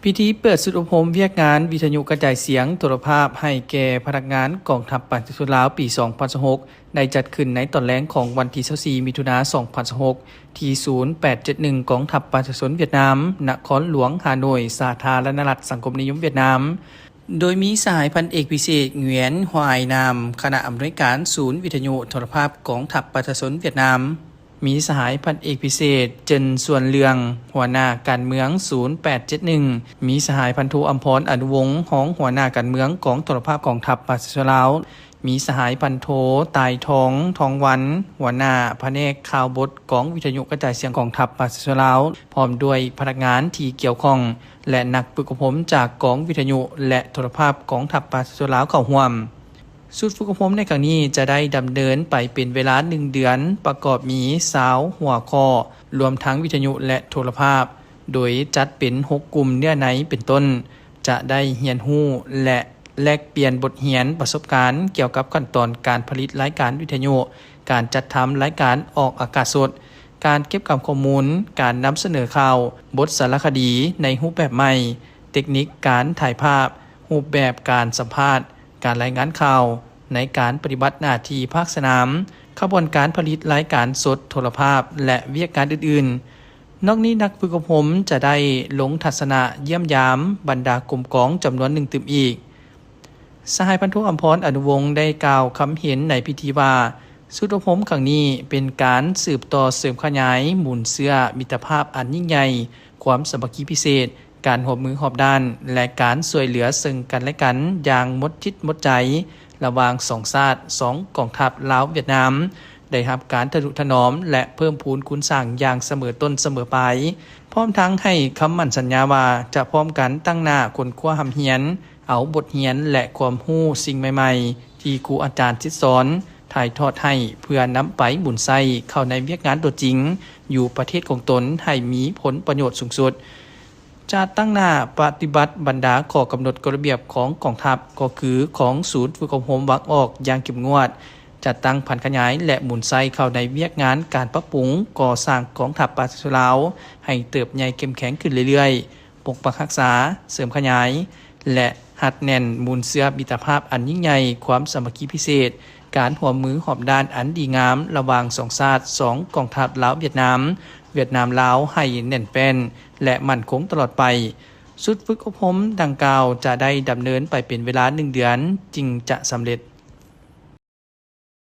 ພິທີເປີດຊຸດອົບຮົມວຽກງານວິທະຍຸກະຈາຍສຽງໂທລະພາບໃຫ້ແກ່ພະນັກງານກອງທັບປະຊາຊົນລາວ ປີສອງພັນຊາວຫົກ ໄດ້ຈັດຂຶ້ນໃນຕອນແລງຂອງວັນທີຊາວສີ່ ມິຖຸນາ ສອງພັນຊາວຫົກ ທີ່ສູນແປດເຈັດໜຶ່ງ ກອງທັບປະຊາຊົນຫວຽດນາມ, ນະຄອນຫຼວງຮ່າໂນ້ຍ, ສາທາລະນະລັດສັງຄົມນິຍົມຫວຽດນາມ. ໂດຍມີສະຫາຍພັນເອກພິເສດ ຫງວຽນ ຫວາຍນາມ, ຄະນະອຳນວຍການສູນວິທະຍຸໂທລະພາບກອງທັບປະຊາຊົນຫວຽດນາມ, ມີສະຫາຍພັນເອກພິເສດ ເຈິນ ຊວນເລື່ອງ, ຫົວໜ້າການເມືອງສູນແປດເຈັດໜຶ່ງ, ມີສະຫາຍພັນໂທ ອຳພອນ ອະນຸວົງ, ຮອງຫົວໜ້າການເມືອງກອງໂທລະພາບກອງທັບປະຊາຊົນລາວ, ມີສະຫາຍພັນໂທ ຕາຍທອງ ທອງວັນ, ຫົວໜ້າພະແນກຂ່າວບົດກອງວິທະຍຸກະຈາຍສຽງກອງທັບປະຊາຊົນລາວ, ພ້ອມດ້ວຍພະນັກງານທີ່ກ່ຽວຂ້ອງ ແລະ ນັກຝຶກອົບຮົມຈາກກອງວິທະຍຸ ແລະ ໂທລະພາບກອງທັບປະຊາຊົນລາວເຂົ້າຮ່ວມ. ຊຸດຝຶກອົບຮົມໃນຄັ້ງນີ້ຈະໄດ້ດຳເນີນໄປເປັນເວລາໜຶ່ງເດືອນ, ປະກອບມີຊາວຫົວຂໍ້, ລວມທັງວິທະຍຸ ແລະ ໂທລະພາບ, ໂດຍຈັດເປັນຫົກກຸ່ມເນື້ອໃນເປັນຕົ້ນ, ຈະໄດ້ຮຽນຮູ້ ແລະ ແລກປ່ຽນບົດຮຽນປະສົບການກ່ຽວກັບຂັ້ນຕອນການຜະລິດລາຍການວິທະຍຸ, ການຈັດທຳລາຍການອອກອາກາດສົດ, ການເກັບກຳຂໍ້ມູນ, ການນຳສະເໜີຂ່າວ, ບົດສາລະຄະດີໃນຮູບແບບໃໝ່, ເຕັກນິກການຖ່າຍພາບ, ຮູບແບບການສຳພາດ, ການລາຍງານຂ່າວ, ໃນການປະຕິບັດໜ້າທີ່ພາກສະໜາມ, ຂະບວນການຜະລິດລາຍການສົດໂທລະພາບ ແລະ ວຽກງານອື່ນໆ. ນອກນີ້ນັກຝຶກອົບຮົມຈະໄດ້ລົງທັດສະນະຢ້ຽມຢາມບັນດາກົມກອງຈຳນວນໜຶ່ງຕື່ມອີກ. ສະຫາຍພັນໂທ ອຳພອນ ອະນຸວົງ ໄດ້ກ່າວຄຳເຫັນໃນພິທີວ່າ, ຊຸດອົບຮົມຄັ້ງນີ້ເປັນການສືບຕໍ່ເສີມຂະຫຍາຍມູນເຊື້ອມິດຕະພາບອັນຍິ່ງໃຫຍ່, ຄວາມສາມັກຄີພິເສດ, ການຮ່ວມມືຮອບດ້ານ ແລະ ການຊ່ວຍເຫຼືອເຊິ່ງກັນແລະກັນຢ່າງໝົດຈິດໝົດໃຈ ລະຫວ່າງສອງຊາດ, ສອງກອງທັບລາວ-ຫວຽດນາມ ໄດ້ຮັບການທະນຸຖະໜອມ ແລະ ເພີ່ມພູນຄູນສ້າງຢ່າງສະເໝີຕົ້ນສະເໝີປາຍ, ພ້ອມທັງໃຫ້ຄຳໝັ້ນສັນຍາວ່າຈະພ້ອມກັນຕັ້ງໜ້າຄົ້ນຄວ້າຮ່ຳຮຽນ, ເອົາບົດຮຽນ ແລະ ຄວາມຮູ້ສິ່ງໃໝ່ໆ ທີ່ຄູອາຈານສິດສອນຖ່າຍທອດໃຫ້ ເພື່ອນຳໄປໝູນໃຊ້ເຂົ້າໃນວຽກງານຕົວຈິງຢູ່ປະເທດຂອງຕົນໃຫ້ມີຜົນປະໂຫຍດສູງສຸດ. ຈະຕັ້ງໜ້າປະຕິບັດບັນດາຂໍ້ກຳນົດກົດລະບຽບຂອງກອງທັບ, ກໍຄືຂອງສູນຝຶກອົບຮົມວາງອອກຢ່າງເຂັ້ມງວດ, ຈັດຕັ້ງຜັນຂະຫຍາຍ ແລະ ໝູນໃຊ້ເຂົ້າໃນວຽກງານການປັບປຸງກໍ່ສ້າງກອງທັບປະຊາຊົນລາວໃຫ້ເຕີບໃຫຍ່ເຂັ້ມແຂງຂຶ້ນເລື້ອຍໆ, ປົກປັກຮັກສາ, ເສີມຂະຫຍາຍ ແລະ ຮັດແໜ້ນມູນເຊື້ອມິດຕະພາບອັນຍິ່ງໃຫຍ່, ຄວາມສາມັກຄີພິເສດ, ການຮ່ວມມືຮອບດ້ານອັນດີງາມລະຫວ່າງສອງຊາດ, ສອງກອງທັບລາວ-ຫວຽດນາມ, ຫວຽດນາມ-ລາວ ໃຫ້ແໜ້ນແຟ້ນ ແລະ ໝັ້ນຄົງຕະຫຼອດໄປ. ຊຸດຝຶກອົບຮົມດັ່ງກ່າວຈະໄດ້ດຳເນີນໄປເປັນເວລາໜຶ່ງເດືອນຈຶ່ງຈະສຳເລັດ.